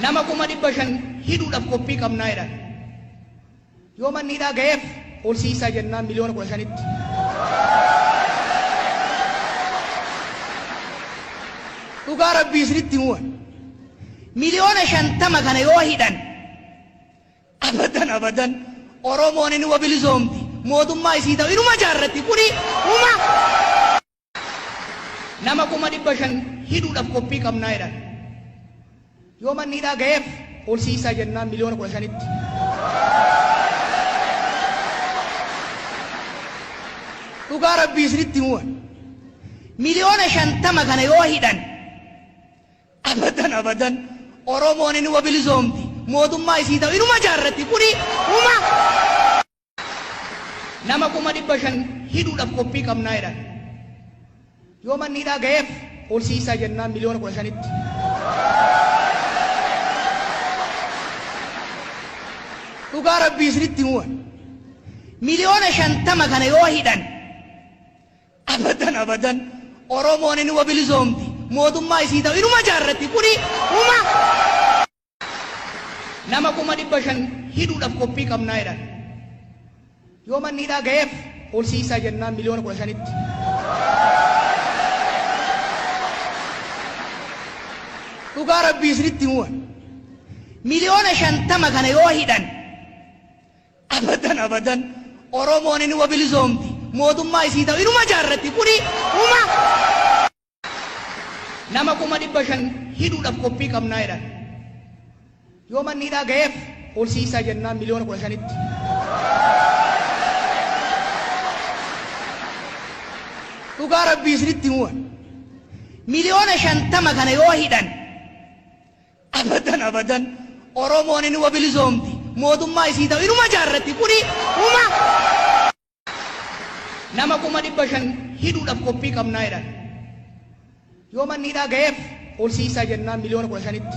Nama 500,000 hidhuudhaaf qophii qabnaa jedhan. Yoo manni hidhaa gaheef ol siisaa jennaan 15,000,000tti. Dhugaa rabbii isinitti himuwan. 50,000,000 kana yoo hidhan abadan abadan Oromoon inuma bilisoomti. Mootummaa isii ta'u inuma jaarratti kuni uma. Nama 500,000 hidhuudhaaf qophii qabnaa jedhan. Yoo manni hidhaa gaheef ol siisaa jennaan 15,000,000tti. Dhugaa rabbii isinitti himuwan. 50,000,000 kana yoo hidhan abadan abadan Oromoon inuma bilisoomti. Mootummaa isii ta'u inuma jaarratti kuni uma. Nama 500,000 hidhuudhaaf qophii qabnaa jedhan. Yoo manni hidhaa gaheef ol siisaa jennaan 15,000,000tti. Dhugaa rabbii isinitti himuwan. 50,000,000 kana yoo hidhan abadan abadan Oromoon inuma bilisoomti. Mootummaa isii ta'u inuma jaarratti kuni uma. Nama 500,000 hidhuudhaaf qophii qabnaa jedhan. Yoo manni hidhaa gaheef ol siisaa jennaan 15,000,000tti. Dhugaa rabbii isinitti himuwan. 50,000 kana yoo hidhan abadan abadan Oromoon inuma bilisoomti. Mootummaa isii ta'u inuma jaarratti kuni uma. Nama 500,000 hidhuudhaaf qophii qabnaa jedhan. Yoo manni hidhaa gaheef ol siisaa jennaan 15,000,000tti. Dhugaa rabbii isinitti himuwan. 50,000 kana yoo hidhan abadan abadan Oromoon inuma bilisoomti. Mootummaa isii ta'u inuma jaarratti kuni uma. Nama 500,000 hidhuudhaaf qophii qabnaa jedhan. Yoo manni hidhaa gaheef ol siisaa jennaan 15,000,000tti.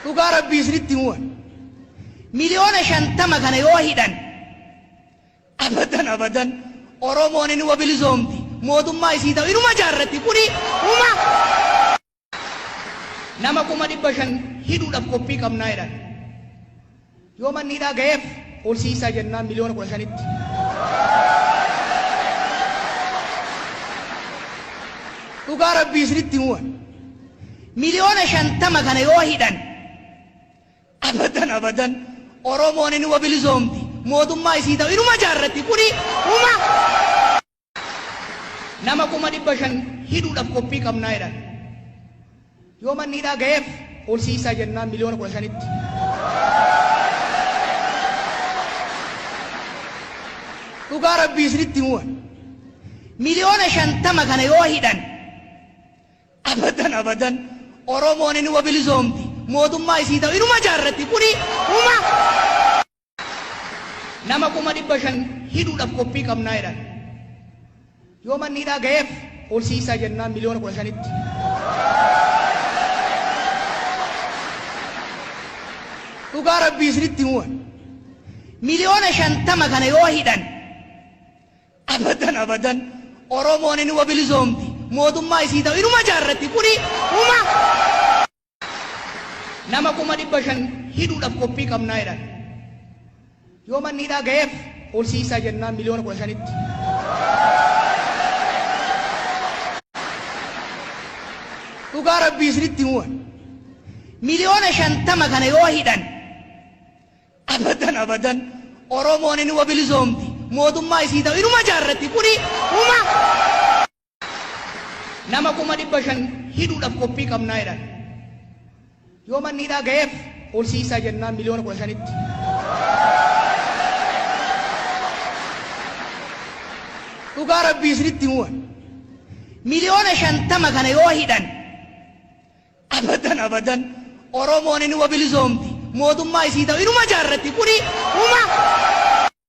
Dhugaa rabbii isinitti himuwan. 50,000 kana yoo hidhan abadan abadan Oromoon inuma bilisoomti. Mootummaa isii ta'u inuma jaarratti kuni uma. Nama 500,000 hidhuudhaaf qophii qabnaa jedhan. Yoo manni hidhaa gaheef ol siisaa jennaan 15,000,000tti. Dhugaa rabbii isinitti himuwan. 50,000 kana yoo hidhan abadan abadan Oromoon inuma bilisoomti. Mootummaa isii ta'u inuma jaarratti kuni uma. Nama 500,000 hidhuudhaaf qophii qabnaa jedhan. Yoo manni hidhaa gaheef ol siisaa jennaan 15,000,000tti. Dhugaa rabbii isinitti himuwan. 50,000 kana yoo hidhan abadan abadan Oromoon inuma bilisoomti. Mootummaa isii ta'u inuma jaarratti kuni uma. Nama 500,000 hidhuudhaaf qophii qabnaa jedhan. Yoo manni hidhaa gaheef ol siisaa jennaan 15,000,000tti. Dhugaa rabbii isinitti himuwan. 50,000 kana yoo hidhan abadan abadan Oromoon inuma bilisoomti. Mootummaa isii ta'u inuma jaarratti kuni uma. Nama 500,000 hidhuudhaaf qophii qabnaa jedhan. Yoo manni hidhaa gaheef ol siisaa jennaan 15,000,000tti. Dhugaa rabbii isinitti himuwan. 50,000 kana yoo hidhan abadan abadan Oromoon inuma bilisoomti. Mootummaa isii ta'u inuma jaarratti kuni uma. Nama 500,000 hidhuudhaaf qophii qabnaa jedhan. Yoo manni hidhaa gaheef ol siisaa jennaan 15,000,000tti. Dhugaa rabbii isinitti himuwan. 50,000 kana yoo hidhan abadan abadan Oromoon inuma bilisoomti. Mootummaa isii ta'u inuma jaarratti kuni uma.